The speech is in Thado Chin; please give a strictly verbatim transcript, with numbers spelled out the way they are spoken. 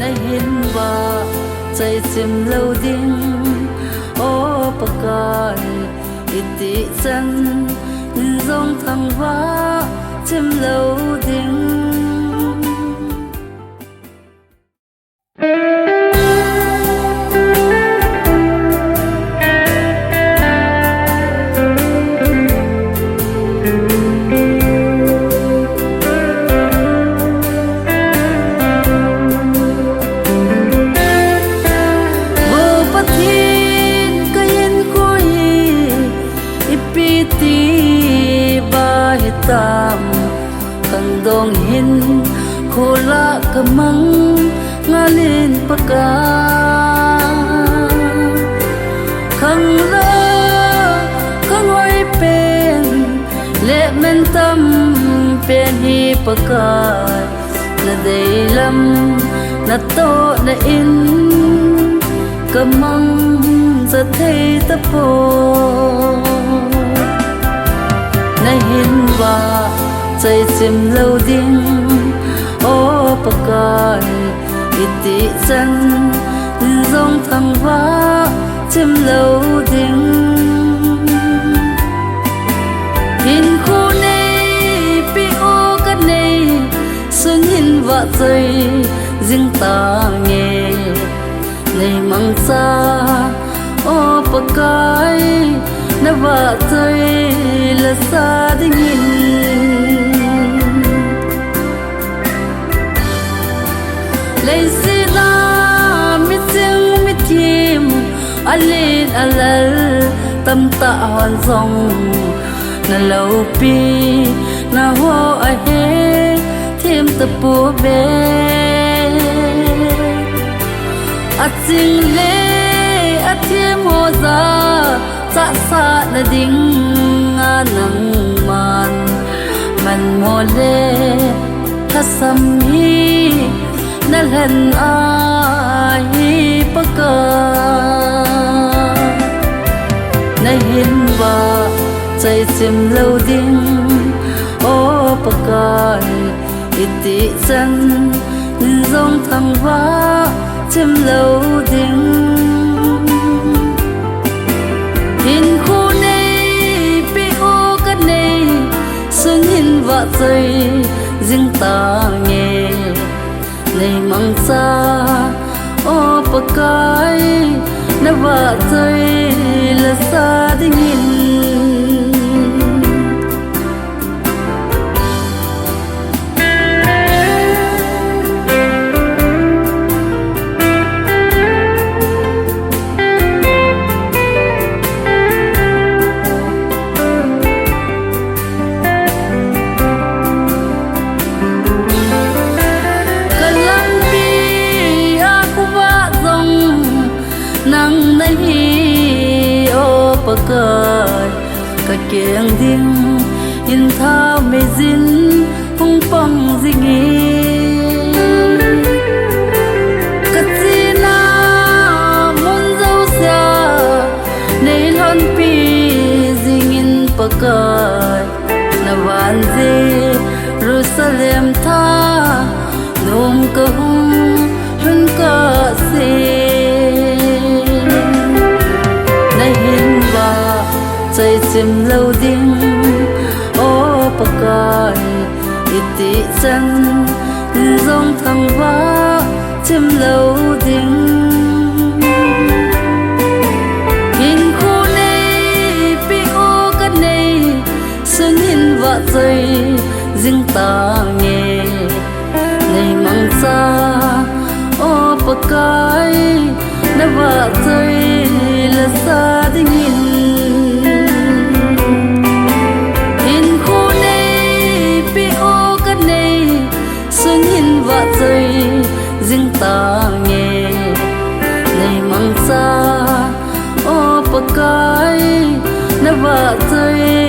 Nahin vah chaichim lou ding, O Pakai, itih chan in jong thangvah chim lou ding. O Pathen, ka hinkho hi ipi ti ba hitam, khangdong hinkho lah ka mang ngal in Pakai. Khanglah, khang hoi pen, leh men tam pen hi Pakai, na deilam, na tohna in ka mangcha thei tapoi. Nahin vah chaichim lou ding, O Pakai, itih chan in jong thangvah chim lou ding. Hinkho neipeh o ka nei, sun hin vah choi jing tange. Nei mangcha, O Pakai, na vah choi lasa dingin. Leiset a miching mithem, alen alal tamtah hon jong, na loupina ho ahe them tapouve. Aching le athem ho jachah sahna dinga nangman manmo le lhasam hi na lhen ahi Pakai. Nahin vah chaichim lou ding, O Pakai, itih chan in jong thangvah chim lou ding. Hinkho neipeh o ka nei, sun hin vah choi jing tange. Nei mangcha, O Pakai, na vah choi lasa dingin. Ka lampi a khovah jong nang nahi, O Pakai. Ka keng dingin thao meijin hung pang jingin, ka chena mun jousea nei lhonpi jingin Pakai. Na van Jerusalem tha nom ka hung lhun kahse. Nahin vah chaichim lou ding, O Pakai, itih chan in jong thangvah chim lou ding. Hinkho neipeh o ka nei, sun hin vah choi jing tange. Nei mangcha, O Pakai, na vah choi lasa dingin. Hinkho neipeh o ka nei, sun hin vah choi jing tange. Nei mangcha, O Pakai, na vah choi